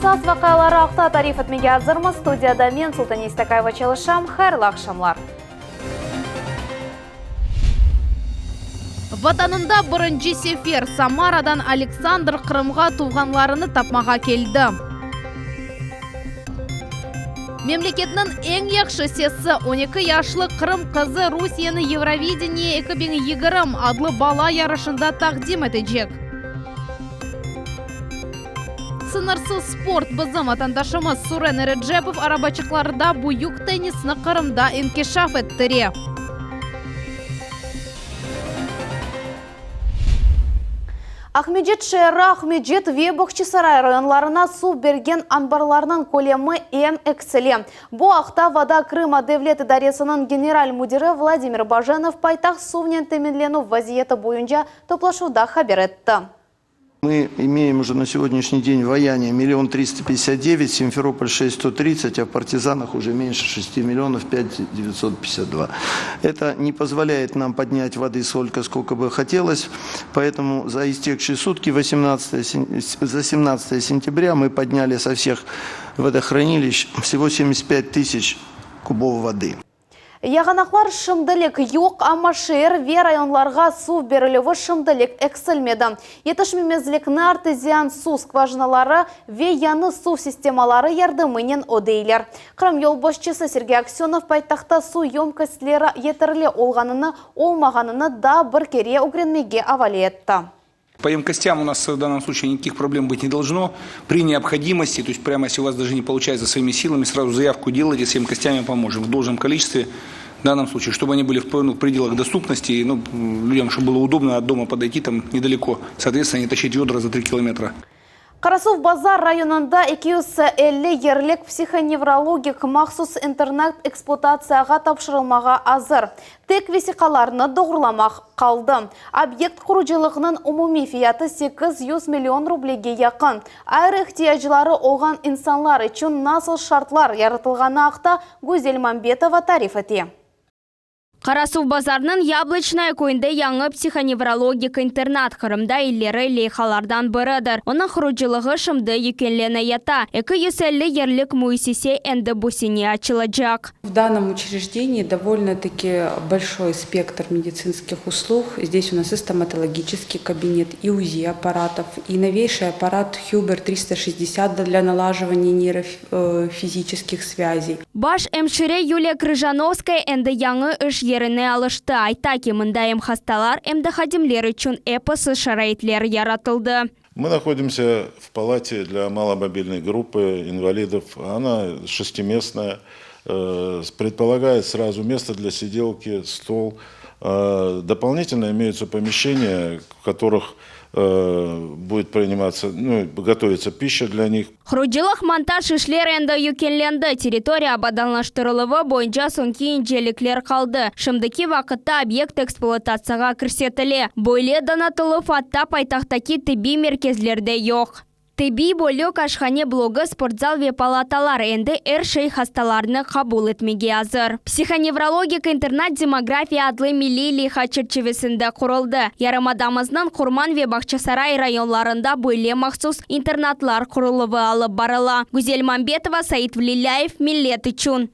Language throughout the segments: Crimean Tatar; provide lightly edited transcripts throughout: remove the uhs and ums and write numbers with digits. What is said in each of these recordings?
Esas vaqiaları aqta tarif etmege azırmız. Studiyada men, Sultane İstakayeva çalışam. Hayırlı aqşamlar. Vatanında birinci sefer Samaradan Aleksandr Qırımğa tuvğanlarını tapmağa keldi. Memleketniñ eñ yahşı sesi, 12 yaşlı qırım qızı Rusiyeni Eurovideniye 2020 adlı bala yarışında taqdim etecek. Sıñırsız sport, bizim vatandaşımız Suren Erecepov arabaçıqlarda büyük tennisni Qırımda inkişaf ettire. Aqmescit şeeri, Aqmescit ve Bağçasaray rayonlarına suv bergen anbarlarnıñ kölemi em eksile. Bu aqta Voda Krıma devlet idaresiniñ general müdiri Vladimir Bajenov paytaht suvnen teminlenüv vaziyeti boyunca toplaşuvda haber etti. Мы имеем уже на сегодняшний день в миллион 359, Симферополь 6 130, а в Партизанах уже меньше 6 миллионов 5 952. Это не позволяет нам поднять воды столько, сколько бы хотелось, поэтому за истекшие сутки, 18, за 17 сентября мы подняли со всех водохранилищ всего 75 тысяч кубов воды. Yağanaqlar şimdilik yoq, amma şeer ve rayonlarğa suv berilüvi şimdilik eksilmedi. Yetişmemezlikni artezian suv skvajinaları ve yañı suv sistemaları yardımınen ödeyler. Qırım yolbaşçısı Sergey Aksönov paytahtta suv yömkostleri yeterli olğanını, olmağanını daa bir kere ögrenmege avale etti. По емкостям у нас в данном случае никаких проблем быть не должно. При необходимости, то есть прямо если у вас даже не получается своими силами, сразу заявку делайте, с емкостями поможем в должном количестве. В данном случае, чтобы они были в, ну, в пределах доступности, ну, людям, чтобы было удобно от дома подойти там недалеко, соответственно, не тащить ведра за 3 километра. Qarasuvbazar rayonında 250 yerlik psihonevrolohik mahsus internat ekspluatatsiyağa tapşırılmağa azır. Tek vesiqalarnı doğrulamaq qaldı. Obyekt qurucılığınıñ umumiy fiyatı 800 million rublege yaqın. Ayrı ihtiyacları olğan insanlar içün nasıl şartlar yaratılğanı aqta Güzel Mambetova tarif ete. Qarasuvbazarnıñ Yablocnoye köyünde yañı psihonevrolohik internat Qırımda ileri leyhalardan biridir. Onıñ qurucılığı şimdi yekünleneyata. 250 yerlik müessise endi bu sene açılacaq. В данном учреждении довольно-таки большой спектр медицинских услуг. Здесь у нас и стоматологический кабинет, и УЗИ аппаратов, и новейший аппарат Хюбер 360 для налаживания нейрофизических связей. Baş emşire Yuliya Krıjanovskaya endi yañı iş yerine alıştı. Ayta ki, mında em hastalar, em de hadimler içün episi şaraitler yaratıldı. Мы находимся в палате для маломобильной группы инвалидов. Она шестиместная, предполагает сразу место для сиделки, стол. Дополнительно имеются помещения, в которых будет приниматься, ну, готовится пища для них. Qurucılıq montaj işler endi yekünlendi. Territoriya abadanlaştırıluvı boyunca soñki incelikler qaldı. Şimdiki vaqıtta obyekt ekspluatatsiyağa kirsetile. Böyle donatıluv atta paytahtaki tibbiy merkezlerde yoq. Tibbiy bölük, aşhane blogu, sportzal ve palatalar endi er şey hastalarnı qabul etmege azır. Psihonevrolohik internat demografiya adlı milliy leyha çerçivesinde quruldı. Yarımadamıznıñ Qurman ve Bağçasaray rayonlarında böyle mahsus internatlar quruluvı alıp barıla. Güzel Mambetova, Said Vlilayev, Millet içün.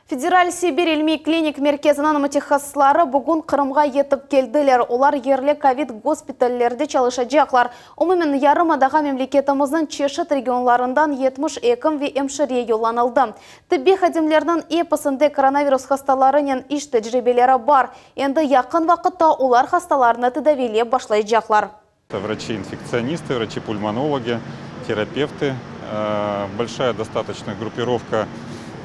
Federal Sibir ilmiy klinik merkeziniñ mütehassısları bugün Qırımğa yetip keldiler. Olar yerli kovid gospitallerde çalışacaqlar. Umumen yarımadağa memleketimizniñ çeşit regionlarından 70 ekim ve emşire yollanıldı. Tibbiy hadimlerniñ episinde koronavirus hastalarınen iş tecribeleri bar. Endi yaqın vaqıtta olar hastalarnı tedaviylep başlaycaqlar. Врачи-инфекционисты, врачи-пульмонологи, терапевты. Большая достаточно группировка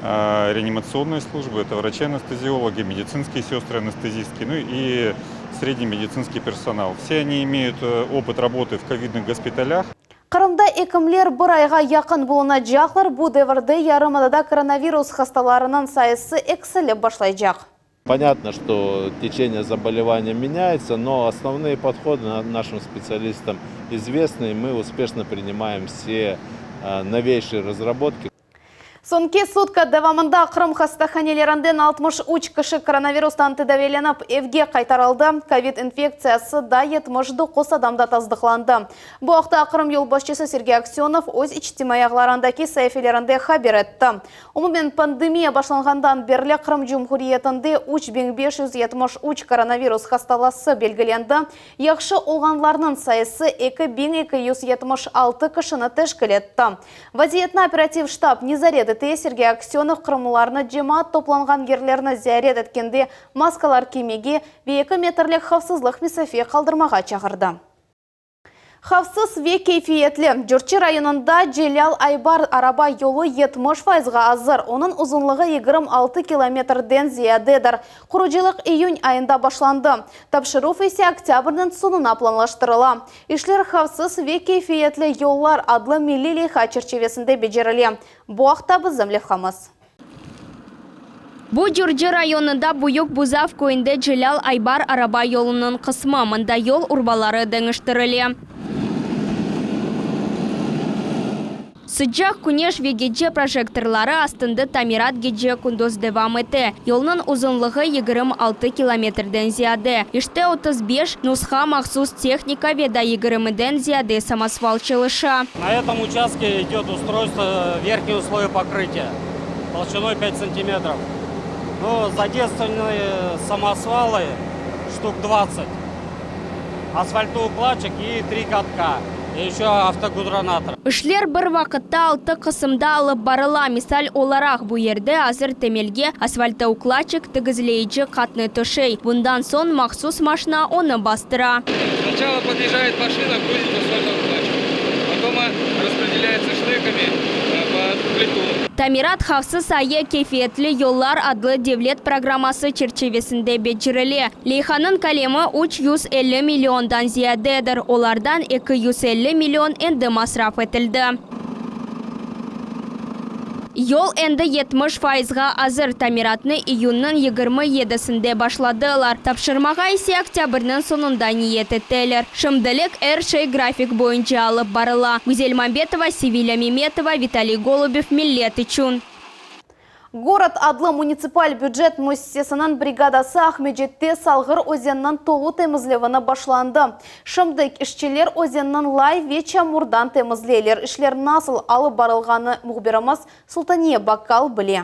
реанимационной службы. Это врачи-анестезиологи, медицинские сестры анестезистки, ну и средний медицинский персонал. Все они имеют опыт работы в ковидных госпиталях. Qırımda ekimler bir ayğa yaqın bulunacaqlar. Bu devirde yarımadada koronavirus hastalarınıñ sayısı eksilip başlaycaq. Понятно, что течение заболевания меняется, но основные подходы нашим специалистам известны, и мы успешно принимаем все новейшие разработки. Soñki sutka devamında Qırım hastahanelerinden 63 kişi koronavirustan tedaviylenip evge qaytarıldı, kovid infektsiyası da 79 adamda tasdıqlandı. Bu aqta Qırım yolbaşçısı Sergey Aksönov öz içtimaiy ağlarındaki saifelerinde haber etti. Umumen, pandemiya başlanğandan berli Qırım Cumhuriyetinde 3573 koronavirus hastalası belgilendi, Yahşı olğanlarnıñ sayısı 2276 kişini teşkil etti. Vaziyetni operativ ştab nezaret ete, Sergey Aksönov qırımlılarnı cemaat toplanğan yerlerni ziyaret etkende maskalar kiymege ve eki metrlik havfsızlıq mesafe qaldırmağa çağırdı. Havfsız ve keyfiyetli. Curçı rayonında Celâl Aybar araba yolu 70 fayızğa azır, onıñ uzunlığı 26 kilometrden ziyadedir. Qurucılıq iyün ayında başlandı, tapşıruv ise oktâbrniñ soñuna planlaştırıla. İşler Havfsız ve keyfiyetli yollar adlı milliy leyha çerçivesinde becerile. Bu aqta bizim levhamız. Bu Curçı rayonında Büyük Buzav köyünde Celâl Aybar araba yolunıñ qısmı, mında yol urbaları deñiştirile. Sıcaq küneş ve gece projektorları astında tamirat gece-kündüz devam ete. Yolnıñ uzunlığı 26 kilometrden ziyade. İşte 35 nusha mahsus tehnika ve da yigirmiden ziyade samosval çalışa. На этом участке идет устройство верхнего слоя покрытия толщиной 5 сантиметров. Ну, задействованы самосвалы штук 20, асфальтоукладчик и три катка, и еще автогудронатор. İşler bir vaqıtta altı qısımda alıp barıla. Misal olaraq, bu yerde azır temelge asfaltoukladçik tigizleyici qatnı töşey. Bundan soñ mahsus maşina onı bastıra. Сначала подъезжает машина, грузит асфальтоукладчик. Потом распределяется шнеками под плиту. Tamirat Havfsız ve keyfiyetli yollar adlı devlet programması çerçivesinde becerile. Leyhanıñ kölemi 350 milliondan ziyadedir. Olardan 250 million endi masraf etildi. Yol endi 70 fayızğa azır. Tamiratnı iyünniñ 27-sinde başladılar. Tapşırmağa ise oktâbrniñ soñunda niyet ettiler. Şimdilik er şey grafik boyunca alıp barıla. Güzel Mambetova, Sevilya Memetova, Vitaliy Golubev, Millet içün. Gorod adlı munitsipal bücet müessisesiniñ brigadası Aqmescitte Salğır özeniniñ tolu temizlevini başlandı. Şimdi işçiler özenniñ lay ve çamurdan temizleyler. İşler nasıl alıp barılğanı mühbirimiz Sultaniye Bakkal bile.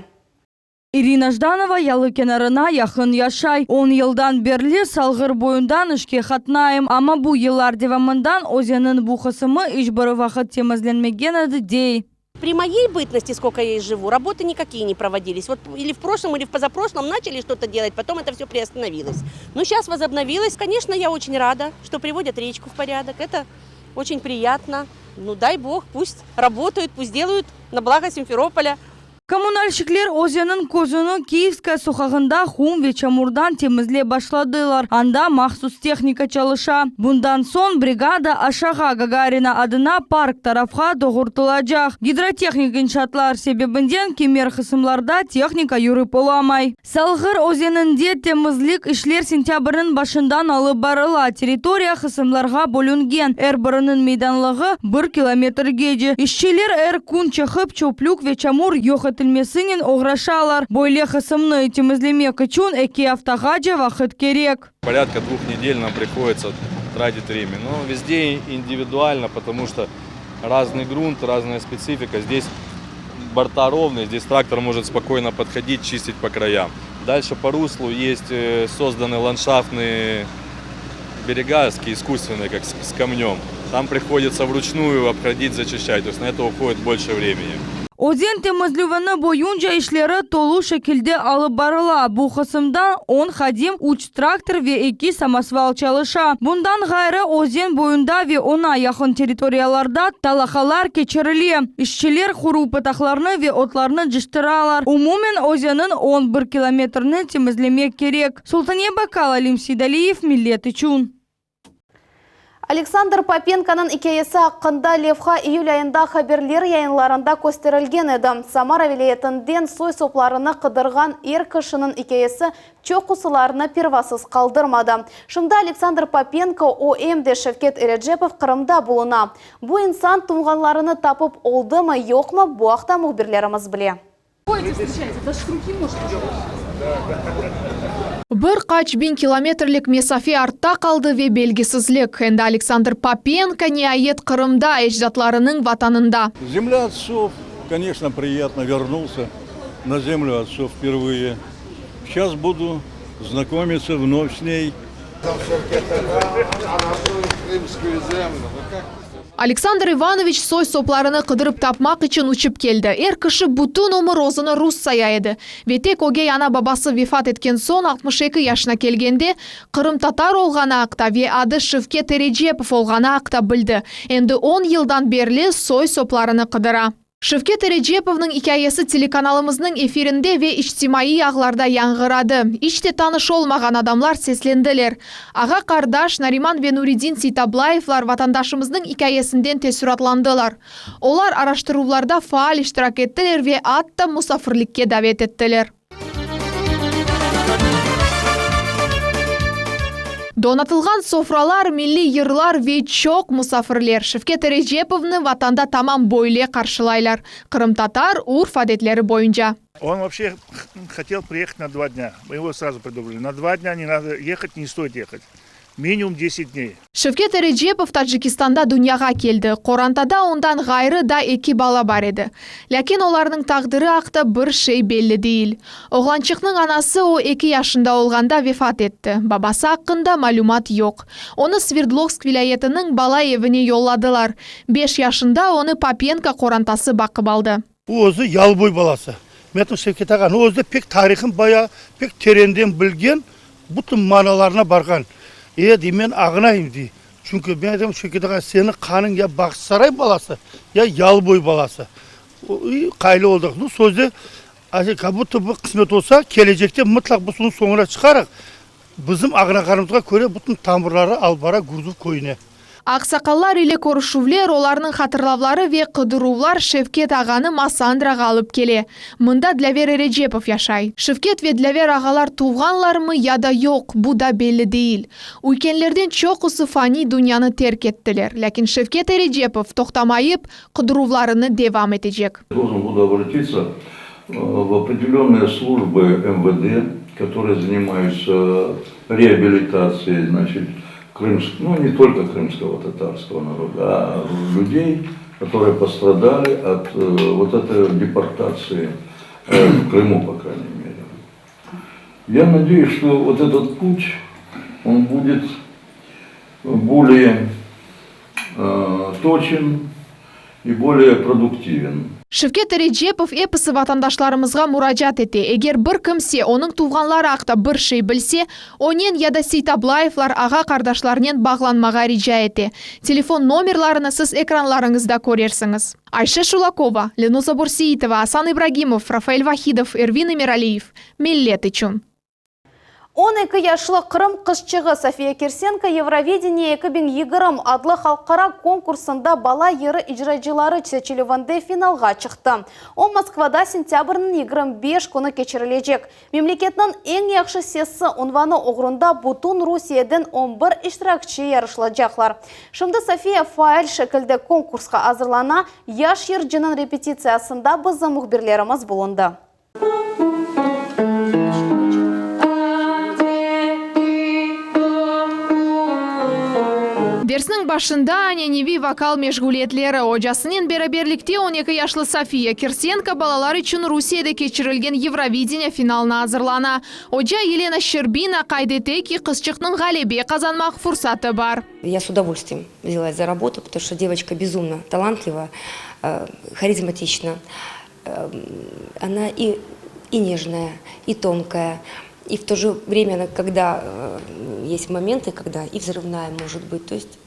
İrina Jdanova yalı kenarına yaqın yaşay. 10 yıldan berli Salğır boyundan işke qatnayım, amma bu yıllar devamından özenniñ bu qısmı iç bir vaqıt temizlenmegen edi, dey. При моей бытности, сколько я здесь живу, работы никакие не проводились. Вот или в прошлом, или в позапрошлом начали что-то делать, потом это все приостановилось. Но сейчас возобновилось. Конечно, я очень рада, что приводят речку в порядок. Это очень приятно. Ну, дай бог, пусть работают, пусть делают на благо Симферополя. Kommunalşikler özenniñ közüni Kiyevskaya soqağında qum ve çamurdan temizlep başladılar. Anda mahsus tehnika çalışa. Bundan soñ brigada aşağı Gagarina adına park tarafqa doğrultılacaq. Gidrotehnik inşaatlar sebebinden kimer qısımlarda tehnika yürip olamay. Salğır özeninde temizlik işler sentâbrniñ başından alıp barıla. Territoriya qısımlarğa bölüngen, er biriniñ meydanlığı bir kilometrgece. İşçiler er kün çıqıp, çöplük ve çamur yoq etilmesinen oğraşalar. Böyle qısımnı temizlemek içün eki aftağace vaqıt kerek. Порядка 2 недель нам приходится тратить время. Но везде индивидуально, потому что разный грунт, разная специфика. Здесь борта ровные, здесь трактор может спокойно подходить, чистить по краям. Дальше по руслу есть созданы ландшафтные берега искусственные, как с камнем. Там приходится вручную обходить, зачищать, то есть на это уходит больше времени. Özen temizlevini boyunca işleri tolu şekilde alıp barıla. Bu qısımda 10 hadim, 3 traktor ve 2 samosval çalışa. Bundan ğayrı özen boyunda ve oña yaqın territoriyalarda talaqalar keçirile. İşçiler quru pıtaqlarnı ve otlarnı cıyıştıralar. Umumen özenniñ 11 kilometrini temizlemek kerek. Sultaniye Bakal, Alim Seydaliyev, Millet içün. Aleksandr Popenkonıñ ikâyesi aqqında levha iyül ayında haberler yayınlarında kösterilgen edi. Samara vilâyetinden soy-soplarını qıdırğan er kişiniñ ikâyesi çoqusılarnı pervasız qaldırmadı. Şimdi Aleksandr Popenko, o em de Şevket Erecepov Qırımda buluna. Bu insan tuvğanlarını tapıp oldımı, yoqmı, bu aqta mühbirlerimiz bile. Bir qaç biñ kilometrlik mesafe artta qaldı ve belgisizlik. Endi Aleksandr Popenko niayet Qırımda, ecdatlarınıñ vatanında. Zemlâ ottsov, koneçno, priyatno, verнулся na zemlю ottsov vpervıye. Seyças budu znakomitsâ vnov s ney. Aleksandr İvanoviç soy-soplarını qıdırıp tapmaq içün uçıp keldi. Er kişi bütün ömür özüni rus saya edi. Ve tek ögey ana-babası vefat etken soñ 62 yaşına kelgende, qırımtatar olğanı aqta ve adı Şevket Erecepov olğanı aqta bildi. Endi on yıldan berli soy-soplarını qıdıra. Şevket Erecepovnıñ ikâyesi telekanalımıznıñ efirinde ve içtimaiy ağlarda yañğıradı. İç te tanış olmağan adamlar seslendiler. Ağa-qardaş Nariman ve Nuridin Seytablayevlar vatandaşımıznıñ ikâyesinden teessüratlandılar. Olar araştıruvlarda faal iştirak ettiler ve atta musafirlikke davet ettiler. Donatılğan sofralar, milliy yırlar ve çoq musafirler Şevket Erecepovnı vatanda tamam böyle qarşılaylar, qırımtatar urf-adetleri boyunca. On voobşe hotel priyehat na dva dnâ. Mı ego srazu predupredili, na dva dnâ ne nado yehat, ne stoit yehat. Minimum deset dney. Şevket Erecepov Tacikistanda dünyağa keldi. Qorantada ondan ğayrı da eki bala bar edi. Lâkin olarnıñ taqdiri aqta bir şey belli değil. Oğlançıqnıñ anası o eki yaşında olğanda vefat etti. Babası aqqında malümat yoq. Onı Sverdlovsk vilâyetiniñ bala evine yolladılar. Beş yaşında onı Popenko qorantası baqıp aldı. O özü Yalıboy balası. Men ayttım, Şevket ağa, o özü de pek tarihın bayağı pek terenden bilgen, bütün manalarına barğan. E, dey, men ağınayım, dey. Çünki men aytam, Şevket ağa, seniñ qanıñ ya Bağçasaray balası, ya Yalıboy balası. Qaylı oldıq. Nu, sözde, kak budto bir qısmet olsa, kelecekte mıtlaq biz onı soñuna çıqarıq. Bizim ağnağanımızğa köre bütün tamırları alıp bara Gurzuf köyüne. Aqsaqallar ile körüşüvler, olarnıñ hatırlavları ve qıdıruvlar Şevket ağanı Massandrağa alıp kele. Mında Dlâver Erecepov yaşay. Şevket ve Dlâver ağalar tuvğanlarmı ya da yoq, bu da belli değil. Üykenlerden çoqusı faniy dünyanı terk ettiler. Lâkin Şevket Erecepov toqtamayıp, qıdıruvlarını devam etecek. Должен буду обратиться в определенные службы МВД, которые занимаются реабилитацией, значит, крымск, ну, не только крымского татарского народа, а людей, которые пострадали от вот этой депортации в Крыму, по крайней мере. Я надеюсь, что вот этот путь, он будет более точен и более продуктивен. Şevket Erecepov episi vatandaşlarımızğa muracaat ete, eger bir kimse onıñ tuvğanları aqta bir şey bilse, onen ya da Seytablayevlar ağa-qardaşlarınen bağlanmağa rica ete. Telefon nomerlarını siz ekranlarıñızda körersiñiz. Ayşe Şulakova, Lenuza Börseitova, Asan İbragimov, Rafael Vahidov, Ervin Emiraliyev. Millet içün. 12 yaşlı Qırım qızçığı Sofiya Kirsenko Yevrovideniye 2020 adlı halqara konkursında bala yırı icracıları seçilüvinde finalğa çıqtı. O, Moskvada sentâbrniñ 25 künü keçirilecek. Memleketniñ eñ yahşı sesi unvanı oğrunda bütün Rusiyeden on bir iştirakçi yarışılacaqlar. Şimdi Sofiya faal şekilde konkursqa azırlana, yaş yırcınıñ repetitsiyasında bizim mühbirlerimiz bulundı. Dersniñ başında ananeviy vokal meşğuliyetleri. Ocasınen beraberlikte on eki yaşlı Sofiya Kirsenko balalar içün Rusiyede keçirilgen Yevrovideniye finalına azırlana. Oca Yelena Şçerbina qayd ete ki, qızçıqnıñ ğalebe qazanmaq fursatı bar. Ya s udovольствием взялась за работу, потому что девочка безумно талантлива, харизматична. Она и и нежная, и тонкая, и в то же время она, когда есть моменты, когда и взрывная может быть, то есть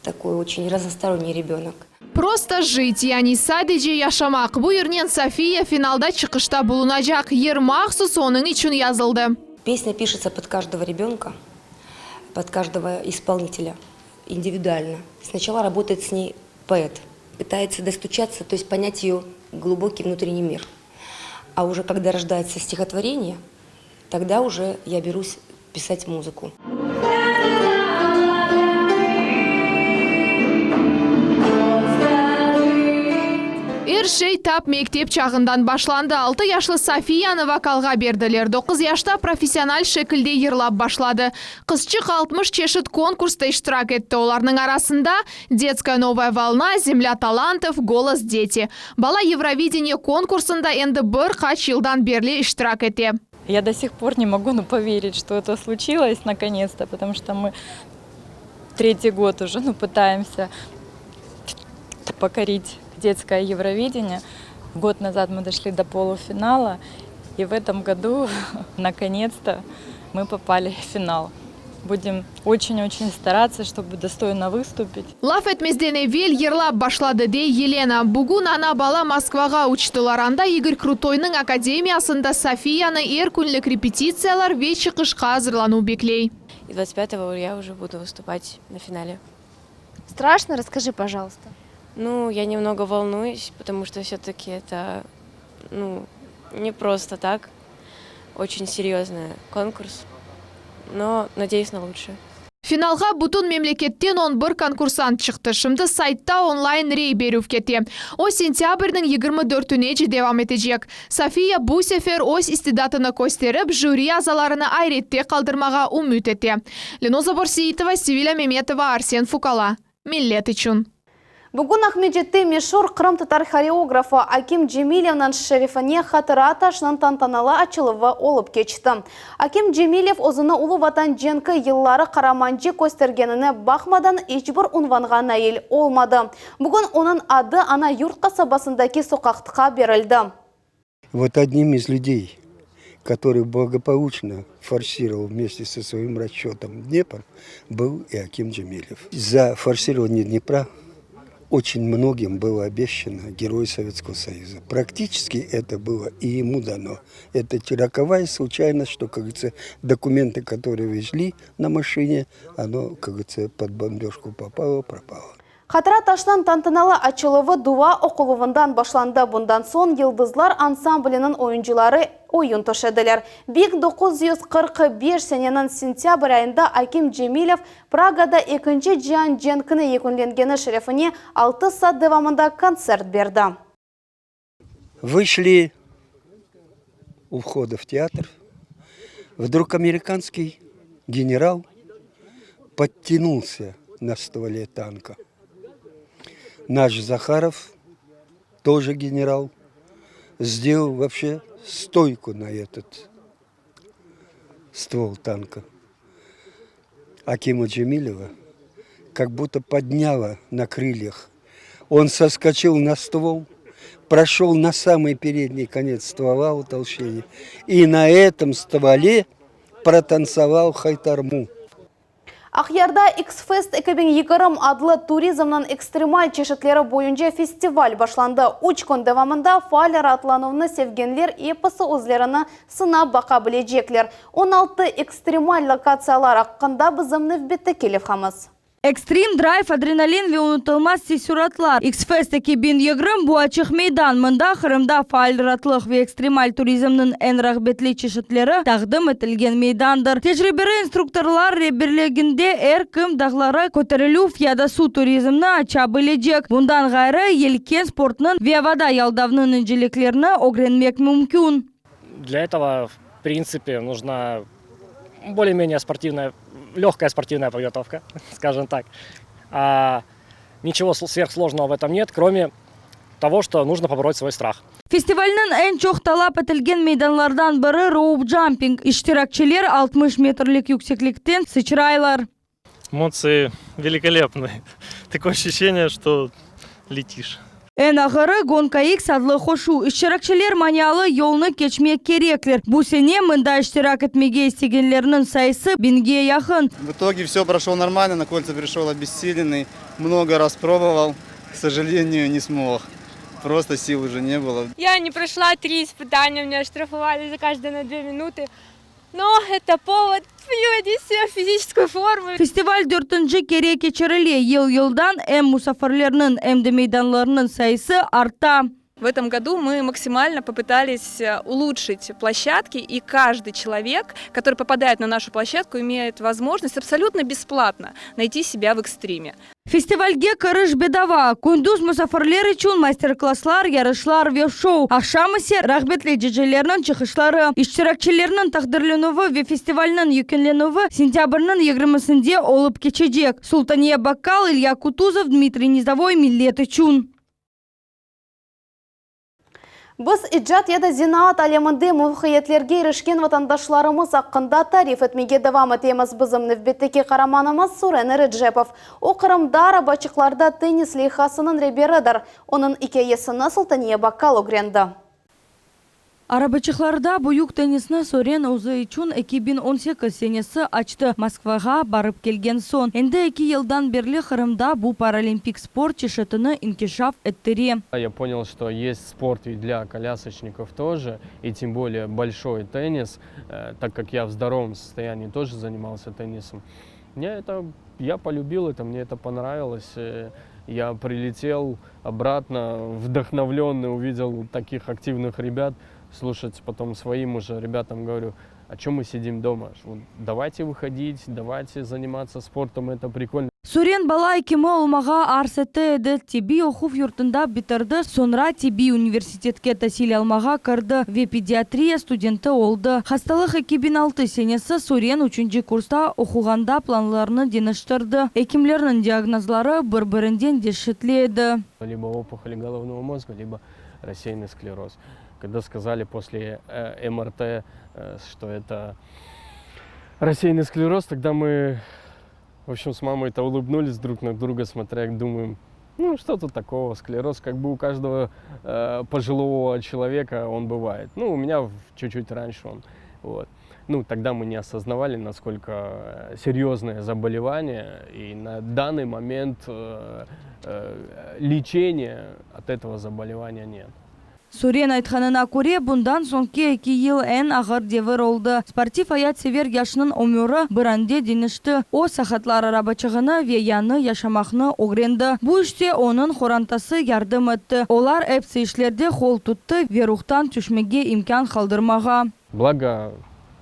такой очень разносторонний ребенок. Prosto jit, yani sadece yaşamaq. Bu yırnen Sofiya finalda çıqışta bulunacaq. Yır mahsus onıñ içün yazıldı. Песня пишется под каждого ребенка, под каждого исполнителя индивидуально. Сначала работает с ней поэт, пытается достучаться, то есть понять ее глубокий внутренний мир. А уже когда рождается стихотворение, тогда уже я берусь писать музыку. Er şey tap mektep çağından başlandı. Altı yaşlı Sofiyanı vokalğa berdiler. Doquz yaşta professional şekilde yırlap başladı. Qızçıq 60 çeşit konkursta iştirak etti, olarnıñ arasında, Detskaya novaya volna, Zemlâ talantov, Golos deti. Bala Yevrovideniye konkursında endi bir qaç yıldan berli iştirak ete. Я до сих пор не могу ну, поверить, что это случилось наконец-то, потому что мы третий год уже ну, пытаемся покорить детское Евровидение. Год назад мы дошли до полуфинала, и в этом году наконец-то мы попали в финал. Будем очень-очень стараться, чтобы достойно выступить. Laf etmezden evel yırlap başladı, dey Yelena. Bugün ana-bala Moskvağa uçtılar. Anda İgor Krutoynıñ akademiyasında Sofiyanı er künlik repetitsiyalar ve çıqışqa azırlanuv bekley. И 25-го я уже буду выступать на финале. Страшно? Расскажи, пожалуйста. Ну, я немного волнуюсь, потому что все-таки это, ну, не просто так. Очень серьезный конкурс. Но надеюсь на лучшее. Finalğa bütün memleketten 11 konkursant çıqtı. Şimdi saytta online rey berüv kete. O sentâbrniñ 24-inece devam etecek. Sofiya bu sefer öz istidatını kösterip, jüri azalarını ayrette qaldırmağa ümüt ete. Lenoza Borseitova, Sevilâ Memetova, Arsen Fukala. Millet içün. Bugün Aqmescitte meşur qırımtatar horeografı Akim Cemilevniñ şerefine hatıra taşınıñ tantanalı açıluvı olıp keçti. Akim Cemilev özüni Ulu Vatan cenki yılları qaramanca köstergenine baqmadan iç bir unvanğa nail olmadı. Bugün onıñ adı Ana Yurt qasabasındaki soqaqqa berildi. Вот одним из людей, который благополучно форсировал вместе со своим расчетом Днепр, был и Аким Джемилев. За форсирование Днепра очень многим было обещано Герой Советского Союза. Практически это было и ему дано. Это роковая случайность, что, как говорится, документы, которые везли на машине, оно, как говорится, под бомбежку попало, пропало. Hatıra taşınıñ tantanalı açıluvı dua oquluvından başlandı. Bundan soñ Yıldızlar ansambliniñ oyuncıları oyun töşediler. 1945 seneniñ sentâbr ayında Akim Cemilev Pragada Ekinci cian cenkini yekünlengeni şerefine 6 saat devamında kontsert berdi. Вышли у входа в театр. Вдруг американский генерал подтянулся на стволе танка. Наш Захаров, тоже генерал, сделал вообще стойку на этот ствол танка. Акима Джемилева как будто подняла на крыльях. Он соскочил на ствол, прошел на самый передний конец ствола утолщения и на этом стволе протанцевал хайтарму. Aqyarda X-Fest 2020 adlı turizmniñ ekstremal çeşitleri boyunca festival başlandı. 3 kün devamında faal raatlanuvnı sevgenler episi özlerini sınap baqa bilecekler. 16 ekstremal lokatsiyalar aqqında bizim nevbetteki levhamız. Ekstrem drayv, adrenalin ve unutılmaz teessuratlar. X-Fest 2020 bu açıq meydan. Mında Qırımda faal raatlıq ve ekstremal turizmniñ eñ rağbetli çeşitleri taqdim etilgen meydandır. Tecribeli instruktorlar reberliginde er kim dağlara köterilüv ya da suv turizmni aça bilecek. Bundan ğayrı, yelken sportınıñ ve avada yaldavnıñ inceliklerini ögrenmek mümkün. Для этого, в принципе, нужна более-менее спортивная, легкая спортивная подготовка, скажем так. А, ничего сверхсложного в этом нет, кроме того, что нужно побороть свой страх. Festivalniñ eñ çoq talap etilgen meydanlardan biri роуп джампинг. İştirakçiler 60 metrlik yükseklikten sıçraylar. Эмоции великолепные. Такое ощущение, что летишь. Eñ ağırı Гонка X adlı qoşu. İştirakçiler manialı yolnı keçmek kerekler. Bu sene mında iştirak etmege istegenlerniñ sayısı biñge yaqın. В итоге все прошел нормально, на кольца пришел обессиленный, много раз пробовал, к сожалению, не смог. Просто сил уже не было. Я не прошла три испытания, меня штрафовали за каждое на две минуты. Но это повод приводить себя в физическую форму. Festival dörtünci kere keçirile. Yıl yıldan em musafirlerniñ, em de meydanlarnıñ sayısı arta. В этом году мы максимально попытались улучшить площадки, и каждый человек, который попадает на нашу площадку, имеет возможность абсолютно бесплатно найти себя в экстриме. Festivalge kiriş bedava. Kündüz musafirler içün master-klasslar, yarışlar ve şou, aqşam ise rağbetli diceylerniñ çıqışları. İştirakçilerniñ taqdirlenüvi ve festivalniñ yekünlenüvi sentâbrniñ yigirmisinde olıp keçecek. Sultaniye Bakkal, İlya Kutuzov, Dmitriy Nizovoy, Millet içün. Biz icat ya da zenaat aleminde muvafaqiyetlerge irişken vatandaşlarımız aqqında tarif etmege devam etemiz. Bizim nevbetteki qaramanımız Suren Erecepov. O, Qırımda arabaçıqlarda tennis leyhasınıñ reberidir. Onıñ ikâyesini Sultaniye Bakkal ögrendi. Arabaçıqlarda büyük tennisni Soren özü içün 2018 senesi açtı, Moskvağa barıp kelgen soñ. Endi eki yıldan berli Qırımda bu paralimpik sport çeşitini inkişaf ettire. Я понял, что есть спорт и для колясочников тоже, и тем более большой теннис, так как я в здоровом состоянии тоже занимался теннисом. Мне это, я полюбил это, мне это понравилось. Я прилетел обратно, вдохновленный, увидел таких активных ребят. Слушать потом своим уже ребятам говорю, а чем мы сидим дома? Давайте выходить, давайте заниматься спортом, это прикольно. Suren bala ekimi olmağa arz ete edi. Tibbiy oquv yurtunda bitirdi, soñra tibbiy universitetke tasil almağa kirdi ve pediatriya studenti oldı. Hastalıq 2006 senesi Suren üçünci kursta oquğanda planlarını deñiştirdi. Ekimlerniñ diagnozları bir-birinden deşetli edi. Либо опухоль головного мозга, либо рассеянный склероз. Когда сказали после МРТ, что это рассеянный склероз, тогда мы, в общем, с мамой-то улыбнулись друг на друга, смотря, думаем, ну, что тут такого, склероз, как бы у каждого э, пожилого человека он бывает. Ну, у меня чуть-чуть раньше он, вот. Ну, тогда мы не осознавали, насколько серьезное заболевание, и на данный момент э, э, лечения от этого заболевания нет. Suren aytqanına köre, bundan soñki eki yıl eñ ağır devir oldı. Sportiv ayatsever yaşnıñ ömüri bir ande deñişti. O, saqatlar arabaçığını ve yañı yaşamaqnı ögrendi. Bu işte onıñ qorantası yardım etti. Olar epsi işlerde qol tuttı ve ruhtan tüşmege imkân qaldırmağa. Благо,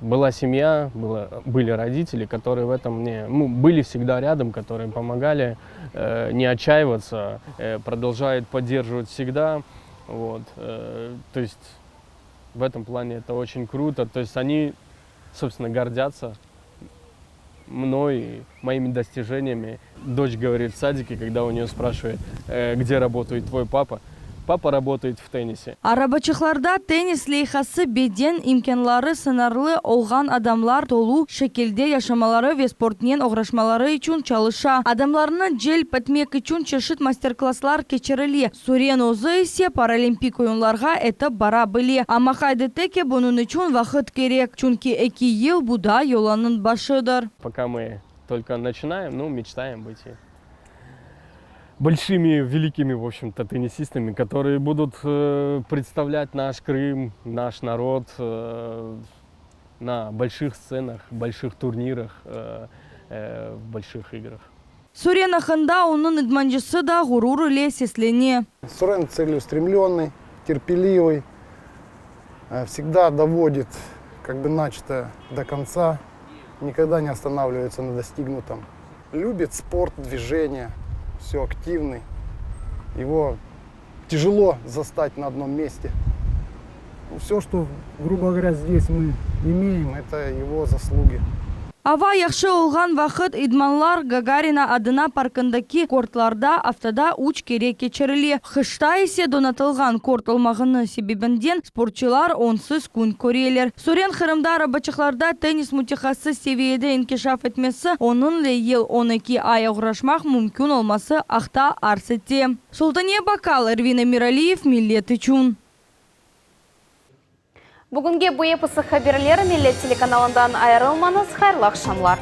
была семья, было, были родители, которые в этом мне, ну, были всегда рядом, которые помогали э, не отчаиваться, э, продолжают поддерживать всегда. Вот, э, то есть в этом плане это очень круто. То есть они, собственно, гордятся мной, и моими достижениями. Дочь говорит в садике, когда у нее спрашивают, э, где работает твой папа, папа работает в теннисе. Arabaçıqlarda tennis leyhası beden imkânları sıñırlı olğan adamlar tolu şekilde yaşamaları ve sportnen oğraşmaları içün çalışa. Adamlarnı celp etmek içün çeşit master-klasslar keçirile. Suren özü ise paralimpik oyunlarğa etip bara bile. Amma qayd ete ki, bunıñ içün vaqıt kerek, çünki eki yıl bu da yolunıñ başıdır. Пока мы только начинаем, ну, мечтаем быть большими, великими, в общем-то, теннисистами, которые будут э, представлять наш Крым, наш народ э, на больших сценах, больших турнирах, э, э, в больших играх. Suren aqqında onıñ idmancısı da ğurur ile seslene. Сурен целеустремленный, терпеливый, э, всегда доводит как бы начатое до конца, никогда не останавливается на достигнутом. Любит спорт, движение, все активный. Его тяжело застать на одном месте. Все, что, грубо говоря, здесь мы имеем, это его заслуги. Ava yahşı olğan vaqıt idmanlar Gagarina adına parkındaki kortlarda aftada üç kere keçirile. Qışta ise donatılğan kort olmağanı sebebinden sportçılar onsız kün köreler. Suren Qırımda arabaçıqlarda tennis mütehassıs seviyede inkişaf etmesi, onıñle yıl 12 ay oğraşmaq mümkün olması aqta arz ete. Sultaniye Bakal, Ervin Emiraliyev, Millet içün. Bugünge bu episi haberler Millet telekanalından ayırılmañız hayırlı aqşamlar.